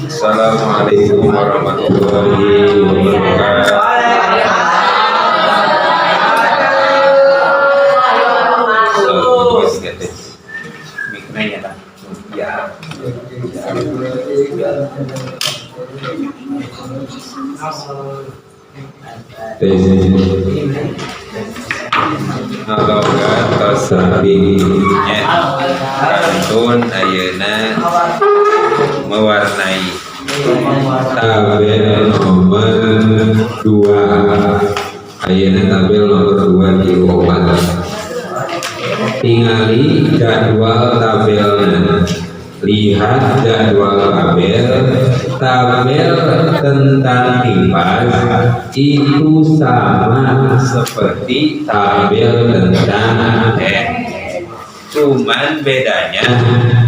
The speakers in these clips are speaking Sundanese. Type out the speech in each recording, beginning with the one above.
Assalamualaikum warahmatullahi wabarakatuh. Satu, dua, tiga, tes. Mic-nya nyala. Ya. Tes. Ngalogat tos rapi nya. Kantun ayeuna mewarnai tabel nomor 2. Ayeuna tabel nomor 2 di opat. Tingali jadwal tabelnya. Lihat jadwal tabel. Tabel tentang nifas itu sama seperti tabel tentang haid. Cuman bedanya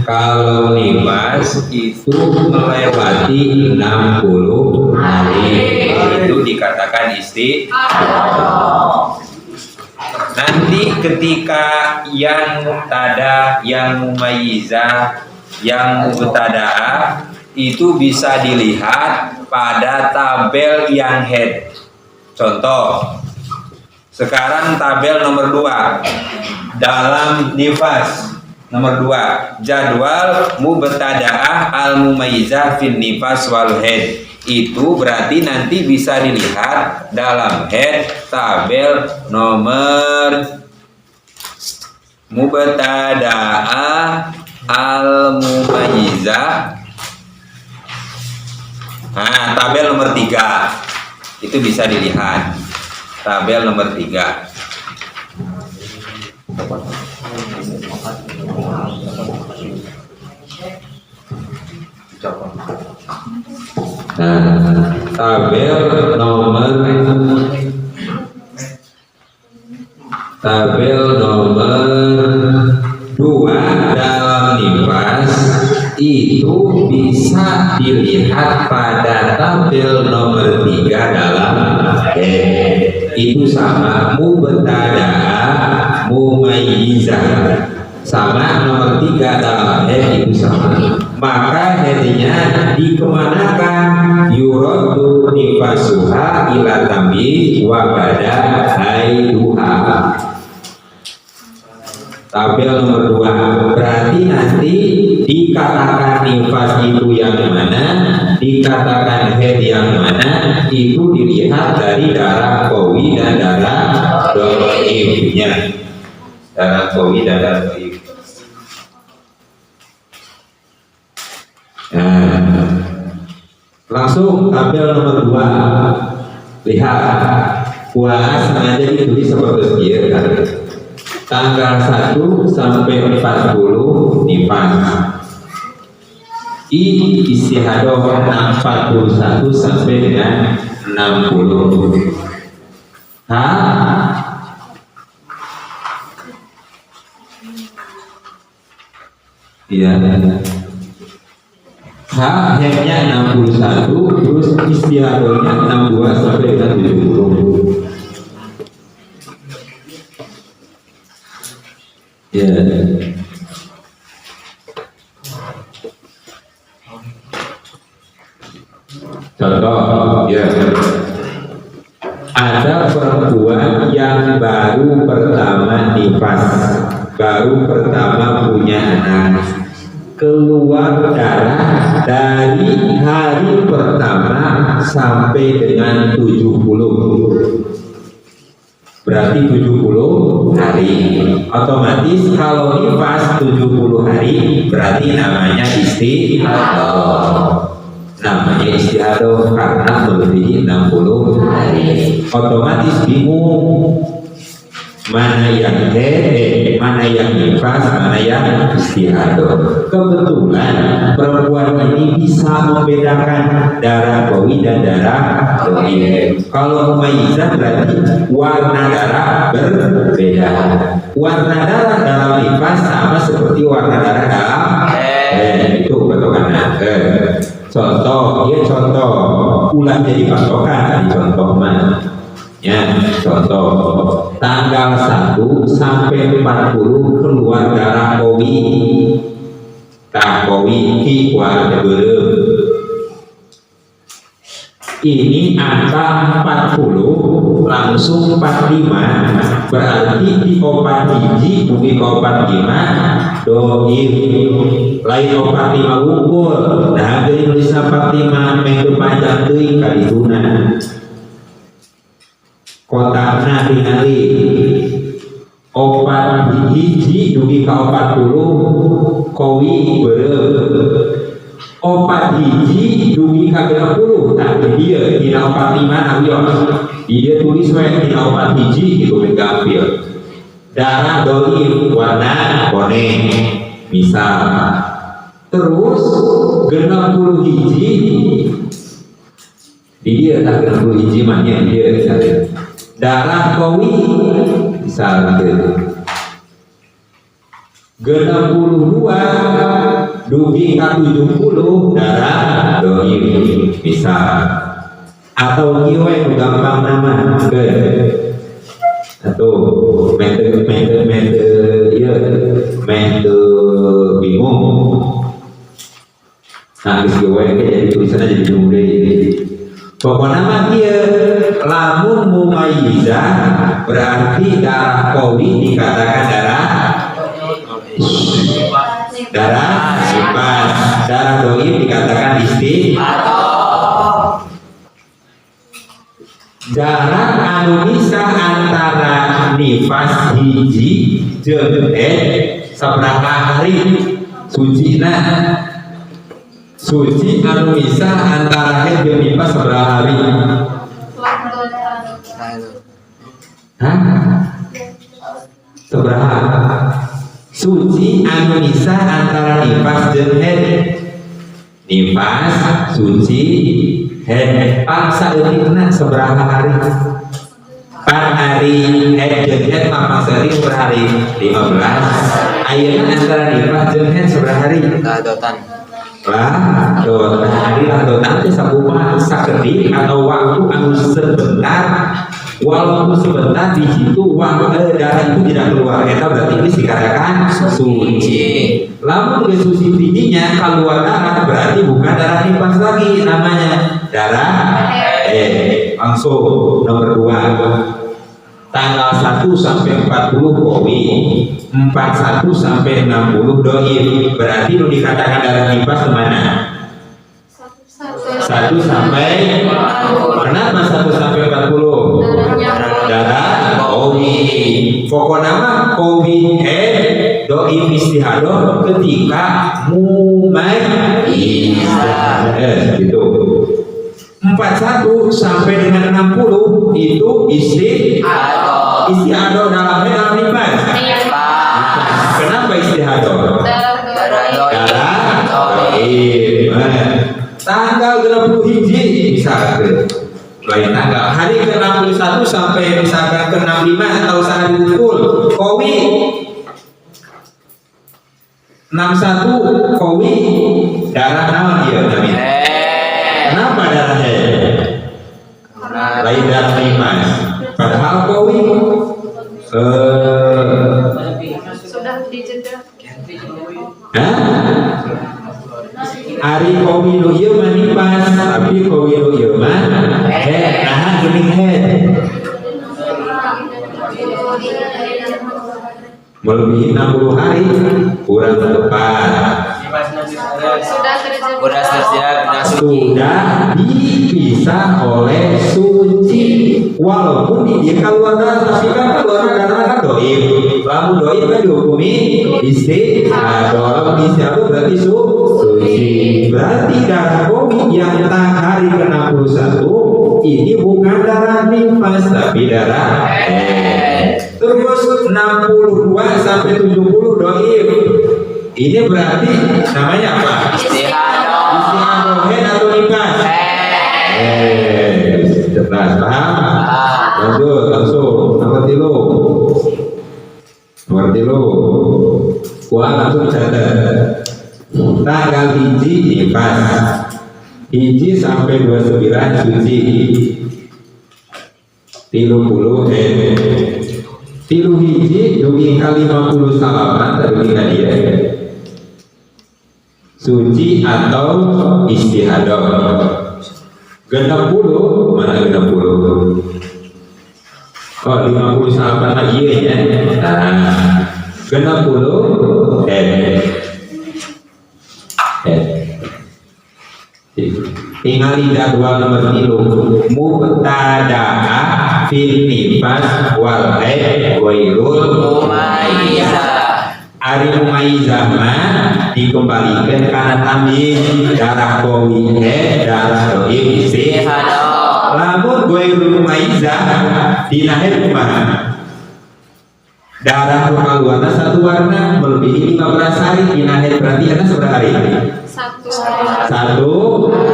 kalau nifas itu melewati 60 hari. Itu dikatakan istihadah. Nanti ketika yang mubtada, yang mumayyizah, yang mubtadaah itu bisa dilihat pada tabel yang haid. Contoh, sekarang tabel nomor 2 dalam nifas nomor 2, jadwal mubtadaah al mumayyizah fin nifas wal haid. Itu berarti nanti bisa dilihat dalam haid tabel nomor mubtadaah al mumayyizah. Nah, tabel nomor 3 itu bisa dilihat. Tabel nomor 3. Nah, tabel nomor 2 dalam nifas itu bisa dilihat pada tabel nomor 3 dalam haid. Itu sama mubtadaah mumayyizah, sama nomor 3 dalam haid itu sama. Maka haidnya dikemanakan? Yuraddu nifasuha ila tamyiz wa bada haiduha. Tabel nomor 2 berarti nanti dikatakan nifas itu yang mana, dikatakan haid yang mana, itu dilihat dari darah qawi dan darah dhaifnya. Darah qawi dan darah dhaif. Nah, langsung tabel nomor 2. Lihat, wah sengaja ditulis seperti ini kan. Tanggal 1 sampai 40 nifas. I istihadah 41 sampai dengan 60. H iya. H haidnya 61, terus istihadahnya 62 sampai dengan 70. Ya. Contoh, ya. Ada perempuan yang baru pertama nifas, baru pertama punya anak, keluar darah dari hari pertama sampai dengan 70. Berarti 70 hari. Otomatis kalau nifas 70 hari berarti namanya istihadah. Namanya istihadah karena melebihi 60 hari. Otomatis bingung mana yang haid, mana yang nifas, mana yang istihadah. Kebetulan perempuan ini bisa membedakan darah qawi dan darah dhaif. Kalau mumayyizah berarti warna darah berbeda. Warna darah dalam nifas sama seperti warna darah dalam haid. Itu patokannya. Contoh, ya contoh, ulah jadi patokan di contoh mana? Ya, contoh tanggal 1 sampai 40 keluar darah qawi. Tah kowi ki warna beureum. Ini angka 40 langsung 45, berarti di 41 dugi ka 45 doif, lain 45 wungkul. Nah, jadi nulisna 45 meh teu panjang teuing ka dituna. Kotakna tingali 41 dugi ka 40 kowi beureum, 41 dugi ka 60. Tah, di dieu dina 45 na wios di dieu tulis we dina 41 gitu, men gampil. Darah doif warna koneng misal. Terus 61 di dieu. Tah, 61 mah nya di dieu misalnya darah kowi misal gitu. 62 dugi ka 70 darah doif misal, atau kieu we nu gampang nama ke atau mente mente mente ieu mente bingung. Nah, geus kieu we jadi tulisannya jadi bingung deui. Pokoknya mah kieu, lamun mumayyizah berarti darah kowi dikatakan darah darah nifas, darah doif dikatakan istihadah. Jarak anu misah antara nifas hiji jeung haid sabaraha hari sucina? Suci anu misah antara haid jeung nifas sabaraha hari? Hah? Sabaraha suci anu misah antara nifas jeung haid? Nifas, suci, haid, paksa eutikna sabaraha hari? Pan hari haid jeung haid mah paksa eutik sabaraha hari? 15. Ayeuna antara nifas jeung haid sabaraha hari? Ladotan. Lah dotan hari lah dotan teh sakumaha? Sakedik atau waktu anu sebentar, walaupun sebentar di situ waktu darah itu tidak keluar, eta berarti ini dikatakan suci. Lamun geus suci tingginya keluar darah, berarti bukan darah nifas lagi, namanya darah langsung nomor 2. Tanggal 1 sampai 40 kowi, 41 sampai 60 doif, berarti nu dikatakan darah nifas kemana? 1 sampai, kenapa 1 sampai 40? Darah kowi. Pokoknya mah kowi haid, doif istihadah ketika mumayyizah, gitu. 41 sampai dengan 60 itu istihadah dalam haid, dalam nifas? Kenapa istihadah? Darah doif. Tanggal 61 misalkan, lain tanggal, hari ke 61 sampai misalkan ke 65 atau sehari wungkul kowi. 61 kowi, darah naon ieu namanya? Kenapa darah haid? Lain darah nifas, padahal kowi Sudah dijeda. Hah? Ari kowi nu ieu mah nifas, tapi kowi nu ieu mah haid. Nah, geuning haid melebihi 60 hari, kurang tepat. Sudah terjadi. Udah tersiap, udah suci. Sudah dipisah oleh suci, walaupun di dia keluar darah, tapi kan keluar darah kan doif. Lamun doif kan dihukumi istihadah. Lamun istihadah berarti suci. Berarti darah kowi yang tak hari ke-61 ini bukan darah nifas, tapi darah haid. Terus 62 sampai 70 doif, ini berarti namanya apa? Istihadah. Istihadah haid atau nifas? Jelas, paham? Lanjut, langsung nomor 3. Nomor 3. Wah, langsung catat. Tanggal 1 nifas. 1 sampai 29 suci. 30 haid. 31 dugi ka 59 dugi ka dia. Suci atau istihadah. 60 mana 60? Oh, 58 mah ieu nya. Nah, 60 haid. Haid. Tinggal jadwal nomor 3 mubtada'a fil nifas wal haid ghairul Mumayyizah. Ari mumayyizah mah dikembalikan karena tamyiz darah qawi haid darah dhaif Istihadah. Lamun ghairul mumayyizah dina haid kumaha? Darah keluarna satu warna melebihi 15 hari dina haid berarti eta sabaraha hari? 1 hari. 1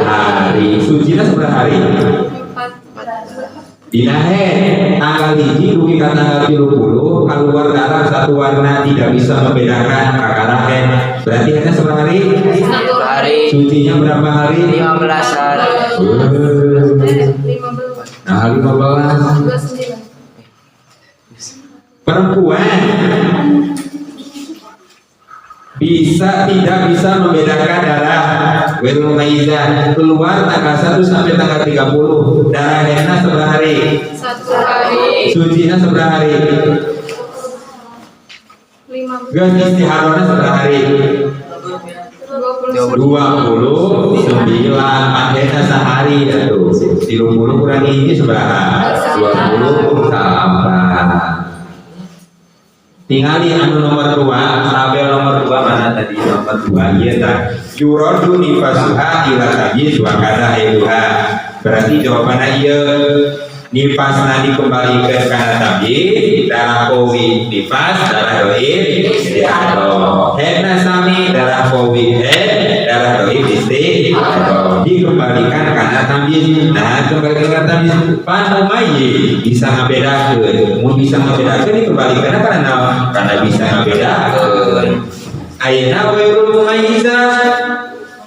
hari. Sucina sabaraha hari? 4. Dina haid tanggal 1 dugi ka tanggal 30 keluar darah satu warna tidak bisa membedakan kakara haid. Berarti haidnya sabaraha hari? 1 hari. Sucinya berapa hari? 15 hari. 15. Nah, 15. 29. Perempuan bisa tidak bisa membedakan darah ghairul mumayyizah keluar tanggal 1 sampai tanggal 30 darah haidna sabaraha hari? 1 hari. Sucinya sabaraha hari? 15. Geus istihadahna sabaraha hari? 29. 29. Haidna sehari atuh. 30 kurang hiji sabaraha? 28. Tingali anu nomor 2, tabel nomor 2 mana tadi nomor 2 ieu tah. Yuradu nifasuha ila tamyiz wa kada haiduha. Berarti jawabanna ieu nifasna dikembalikan kana tamyiz, darah qawi nifas, darah dhaif istihadah. Haidna sami darah qawi haid, darah dhaif istihadah. Dikembalikan kana tamyiz. Nah, kembalikan kana tamyiz pan mumayyiz bisa ngabedakeun. Mun bisa ngabedakeun dikembalikan kana naon? Kana bisa ngabedakeun. Ayeuna ghairul mumayyizah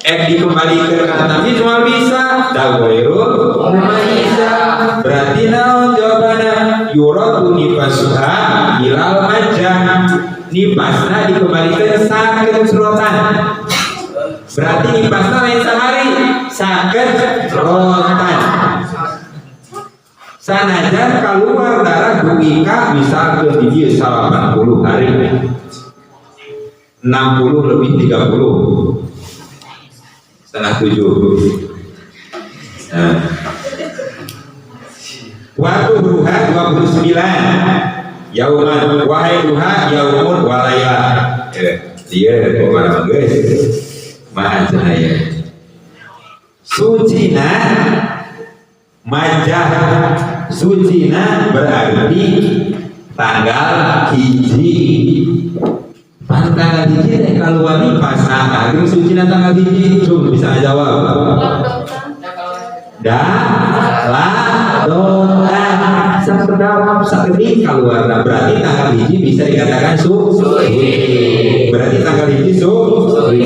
dikembalikan kana tamyiz moal bisa da ghairul mumayyizah. Berarti naon jawabanna? Yuradu nifasuha ilal majah. Nifasna dikembalikan sakencrotan. Berarti nifasna lain sehari, sakencrotan. Sanajan keluar darah dugi ka misalkeun di dieu 80 hari. 60 lebih 30. 6:30. Nah. Waktu duha 29 yauman wa haiduha yaumun wa laila. Dia pokokna geus. Maha cahaya. Sucina majah. Sucina berarti tanggal 1. Pan tanggal 1 teh kaluar nifas. Nah, akhirnya sucina tanggal 1 cung bisa jawab. Da la dota sakedap sakedik keluar. Nah, berarti tanggal 1 bisa dikatakan suci. Berarti tanggal 1 suci.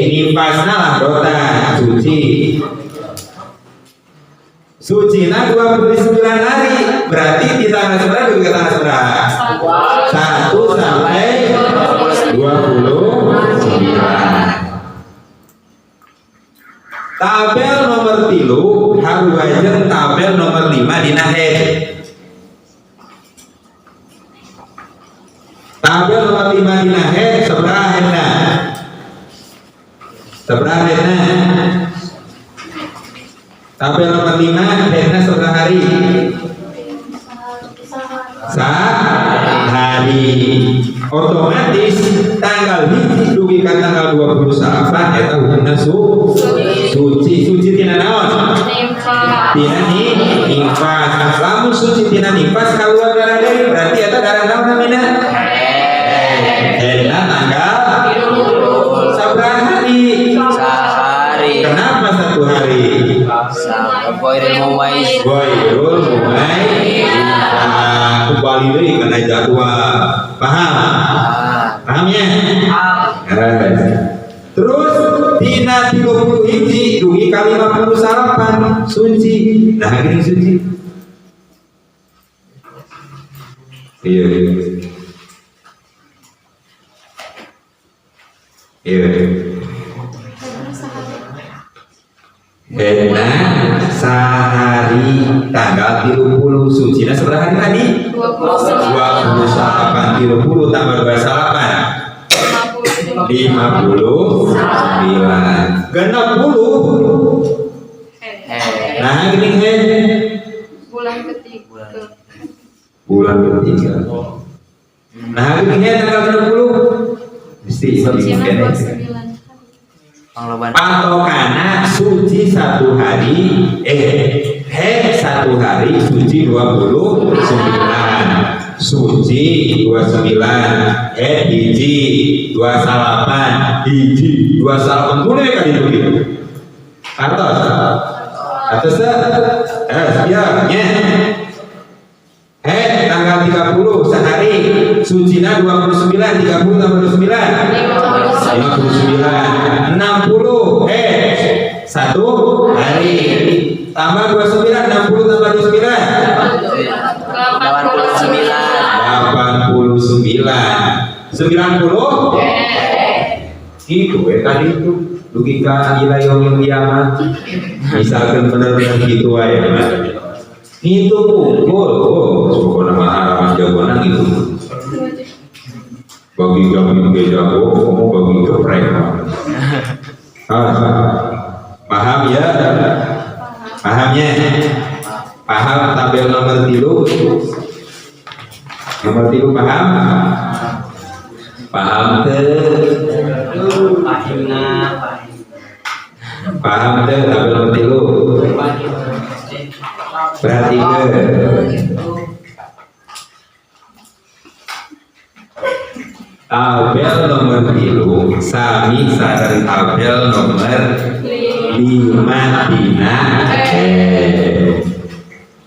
Nifasna lah dota suci. Sucina 29 hari. Berarti di tanggal seberapa juga tanggal seberapa? 1 sampai 29. Tabel nomor 3 haruwajeun tabel nomor 5 dina haid. Tabel nomor 5 dina haid sabaraha haidna? Sabaraha haidna? Tabel nomor 5 haidna sabaraha hari? Sehari. Otomatis tanggal 1 dugi ka tanggal 28 eta hukumna suci. Suci tina naon? Tina nifas. Lamun suci tina nifas kaluar darah deui berarti eta darah naon namina? Haidna tanggal 30. Sabaraha hari? Sehari. Kenapa 1 hari? Ghairul mumayyiz. Ghairul mumayyiz. Kembali deui kana jadwal. Paham? Paham ya? Terus dina 31 dugi ka 58 suci. Nah, gini suci. Iya. Iya. tanggal 30, sucina sabaraha hari tadi? 29. 28. 30 tambah 28, 59. 60. Head. Nah, gini head. Bulan ketiga. Bulan ketiga. Nah, gini head tanggal 60. Mesti Sucina mungkin. 29. Pangloban. Patokana suci satu hari, head satu hari, suci 29. Suci 29, head hiji 28, hiji 28, boleh kali itu gitu. Atas, atas, ya, nya. Head tanggal 30 sehari, sucina 29, 30 tambah 29, 59, 60, satu hari tambah 29, 60 tambah 29, 89. 89, 90, itu tadi itu logika ila yaumil kiamat. Misalkan benar-benar gitu aja, itu pukul, oh, pokoknya mah harapan jagoan gitu. Bagi kami ge jago, kamu bagi geprek. Ah, paham ya? Pahamnya? Paham tabel nomor 3? Nomor 3 paham? Paham teu? Paham teu tabel nomor 3? Perhatikan. Tabel nomor 3 sami sareng tabel nomor 5 dina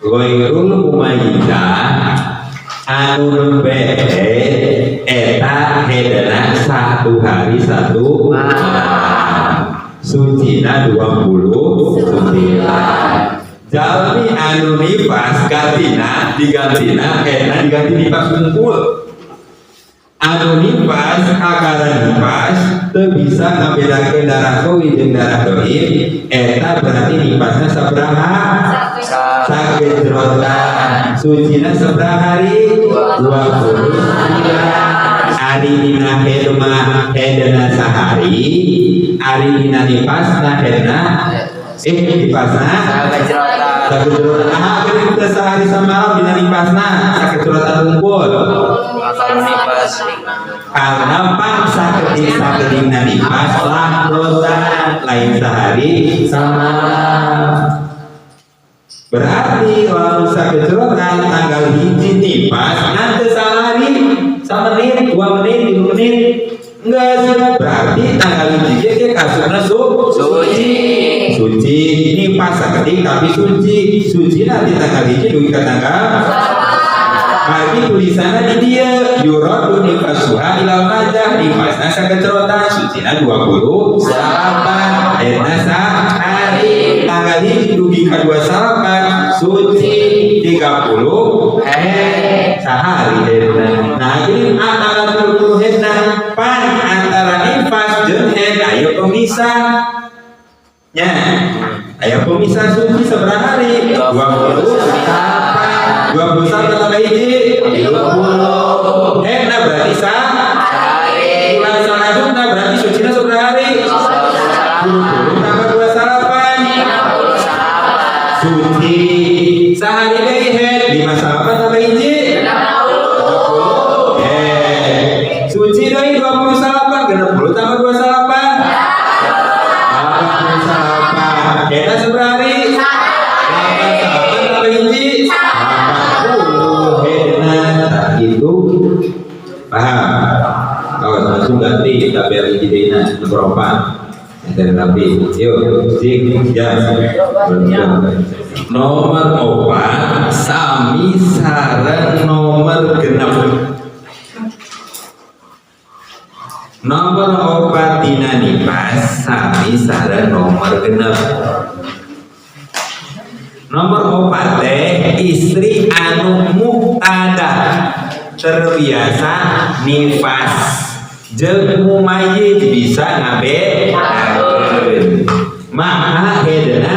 ghairul mumayyizah anu nembe eta hedna satu hari satu malam, sucina 29. Jalmi anu nifas gantina digantina hedna diganti nifas kumpul. Anu nifas akaran nifas teu bisa ngabedakeun darah qawi jeung darah dhaif, eta berarti nifasna sabaraha? Sakejrotan. Sucina sabaraha hari? 29. Ari dina haid mah hedna sahari, ari dina nifasna hedna nifasna Sakejrotan. Sakejrotan. Ah, geuning teu sahari samalam dina nifasna sakejrotan unggul. Akal nifas. Karena pangsa keting saketing nifas lahdotan lain sehari samalam. Berarti lamun sakejrotan tanggal 1 nifas nanti sehari samenit, 2 menit, 3 menit enggak, berarti tanggal 1 ge kasupna suci. Suci nifas saketing tapi suci. Suci nanti tanggal 1 dugi ka tanggal. Berarti tulisannya di dia yuradu nifasuha ilal majah, nifasna sakecerotan sucina 28, ayeuna sahari tanggal 1 dugi ka 28 suci 30 sahari hedna. Nah ini antara 30 hedna pan antara nifas jeung head ayo pemisah nya, ayo pemisah suci sabaraha hari? 28. 21 tambah 1 30. Hedna berarti sahari. Bulan selanjutnya berarti sucinya sabaraha hari? 20 tambah 28 58. Suci sehari deui head 58 tambah 1 60. Suci deui 28, 60 tambah 28 88. Hedna sabaraha hari? 88 tambah 1 80. Hedna tak gitu. Paham? Oh, langsung ganti tabel hiji deuna nomor 4. Dari rapi. Yuk, cik, ya. Nomor 4 sami sareng nomor 6. Nomor 4 dina nifas sami sareng nomor 6. Nomor 4 teh istri anu mu'tadah terbiasa nifas jeung mumayyiz bisa ngabedakeun. Maka hedna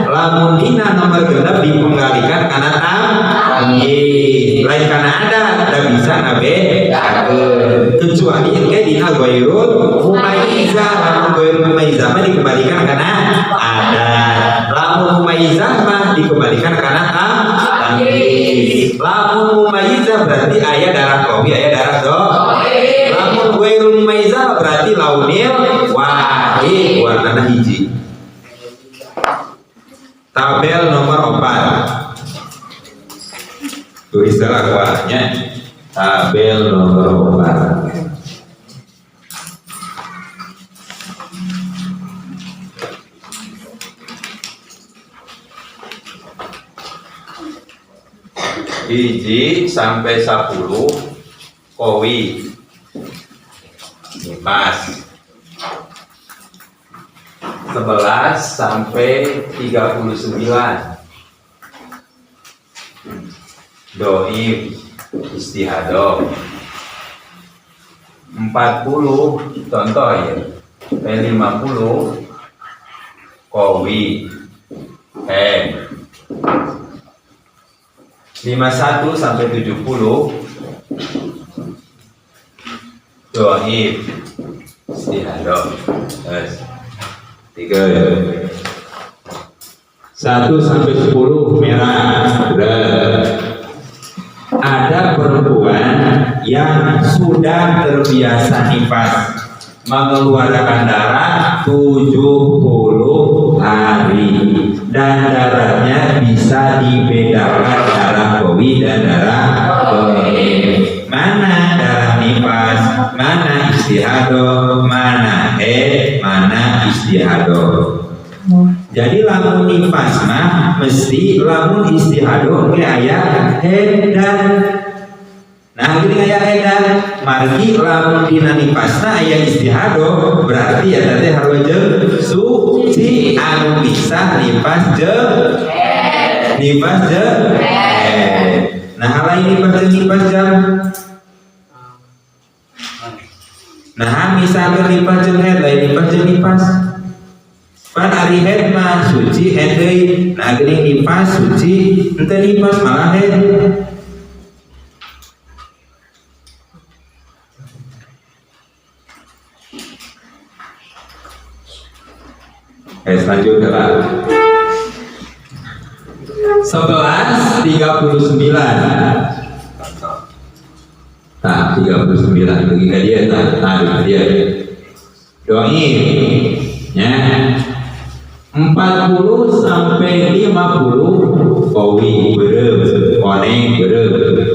lamun Lamun dina nomor genep dikembalikan karena tamyiz, lain karena ada da bisa ngabedakeun. Kecuali engke dina ghairul mumayyizah. Lamun ghairul mumayyizah mah dikembalikan karena ada. Lamun mumayyizah mah dikembalikan karena tamyiz. Lamun mumayyizah berarti aya darah qawi, aya darah dhaif. Lamun ghairul mumayyizah berarti launil wahid, warnana hiji. Tabel nomor 4. Tulis lah kuahnya. Tabel nomor 4. 1 sampai 10 kowi nifas. 11 sampai 39 doif istihadoh. 40 contoh ya, 50 kowi 51 sampai 70 doif istihadoh. Yes. 3 1 sampai 10 merah. Berat. Ada perempuan yang sudah terbiasa nifas mengeluarkan darah 70 hari dan darahnya bisa dibedakan darah qawi dan darah dhaif. Mana darah nifas, mana istihadoh, mana haid, mana istihadoh. Jadi lamun nifas mah mesti lamun istihadoh ge aya haid dan. Nah, gini aya haid dan margi lamun dina nifasna aya istihadoh berarti ya teh harus jeung suci anu bisa nifas jeung nifas jeung haid. Nah, lain nifas jeung nifas jam. Nah, misalkan nifas jeung haid lain nifas jeung nifas. Pan ari haid mah suci haid deui. Nah, geuning nifas suci henteu nifas malah haid. Selanjutnya lah. 11.39. Nah, 39 bagi ka dia, nah dia. Doain ya. 40 sampai 50 kowi berem, koneng berem.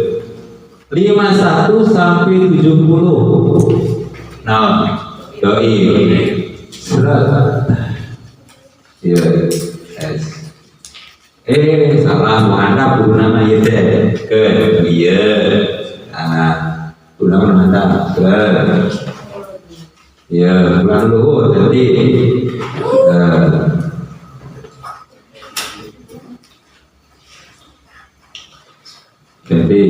51 sampai 70. Nah, doain. Seret. Ya, S. Salah, muhadap kudu nama ieu teh. Ke ieu. Nah, kudu nama muhadap. Ke. Ya, bulan luhur nanti. Jadi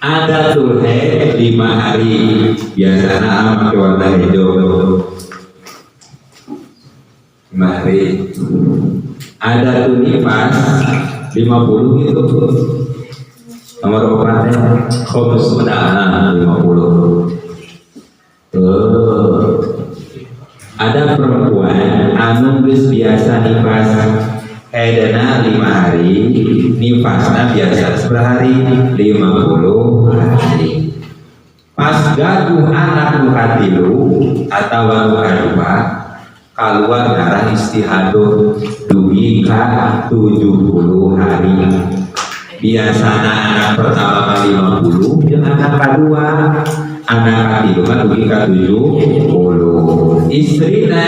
ada tuh 5 hari biasanya pakai warna hijau 5 hari. Ada tuh nifas 50 gitu nomor obatnya khomsuna 50. Tuh. Ada perempuan anu geus biasa nifas edana 5 hari, nifasna biasa seberapa hari? 50 hari. Pas gaduh anak nu katilu atawa nu kadua kaluar darah istihadoh dugi ka 70 hari. Biasana anak pertama 50 jeung anak kadua, anak katilu mah dugi ka 70. Istrina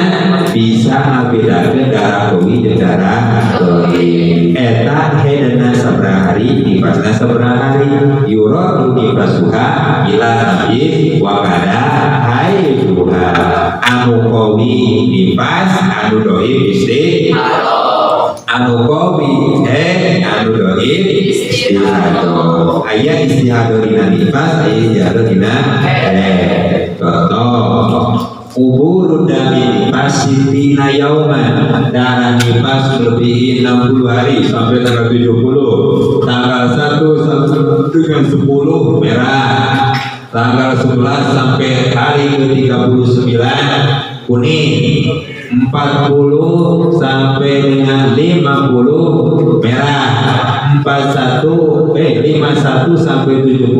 bisa ngabedakeun darah qawi jeung darah dhaif. Eta hedana sabaraha hari nifasna sabaraha hari yuradu nifasuha ila tamyiz wa kada haiduha anu qawi nifas anu dhaif istihadah anu qawi anu dhaif istihadah aya istihadah dina nifas aya istihadah dina contoh kubur dami nifas sitina yauman darah nifas melebihi 60 hari sampai tanggal 70 tanggal 1 sampai dengan 10 merah tanggal 11 sampai hari ke-39 kuning 40 sampai dengan 50 merah 41 51 sampai 70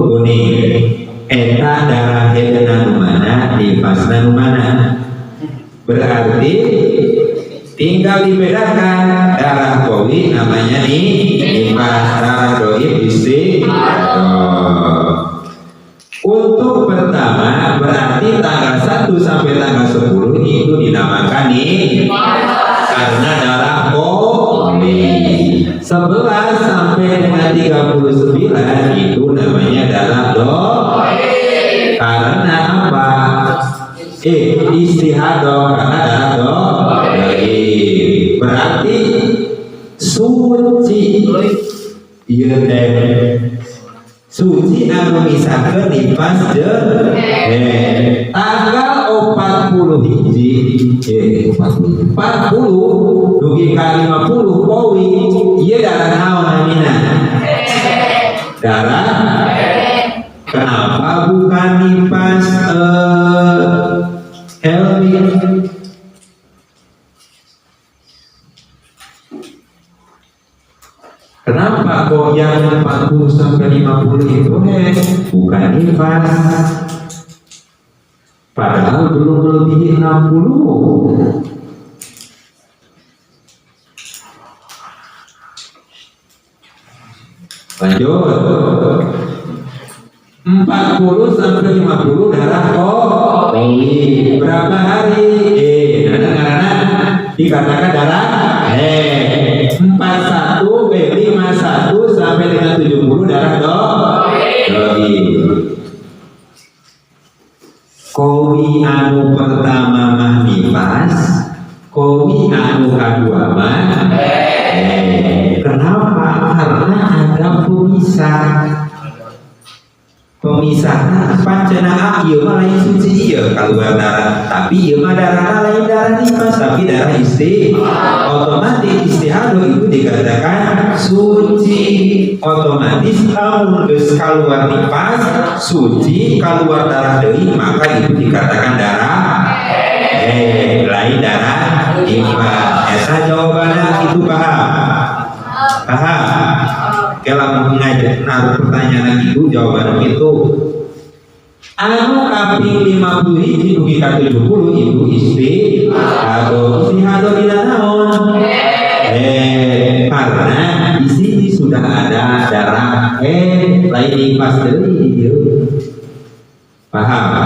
kuning eta darah hedna nu mana nifasna nu mana berarti tinggal dibedakan darah qawi namanya nifas darah dhaif istihadah. Untuk pertama berarti tanggal 1 sampai tanggal 10 itu dinamakan nifas karena darah qawi. 11 sampai dengan 39 itu namanya darah dhaif. Karena apa? Istihadah karena darah dhaif. Berarti suci ieu teh suci anu misahkeun nifas jeung tanggal 40 hiji 40 dugi ka 50 powi ieu darah naon namina darah kenapa bukan nifas Helmi kenapa kok yang 40 sampai 50 itu bukan nifas padahal belum melebihi 60. Lanjut 40 sampai 50 darah qawi berapa hari? Karena dikatakan darah 41 51 sampai dengan 70 darah dhaif. Qawi anu pertama mah nifas, qawi anu kadua mah kenapa? Karena ada pemisah. Pemisahna pancena ieu mah lain suci ieu kaluar darah, tapi ieu mah darahna lain darah nifas tapi darah istihadah. Otomatis istihadah itu dikatakan suci. Otomatis lamun geus kaluar nifas suci kaluar darah deui maka itu dikatakan darah lain darah nifas. Eta jawabanna itu paham? Paham? Kalau mengajar naruh pertanyaan itu jawaban itu anu kaping 50 hiji dugi ka 70 itu istihadah. Istihadah dina naon? Karena di sini sudah ada darah lain nifas deui ieu. Paham?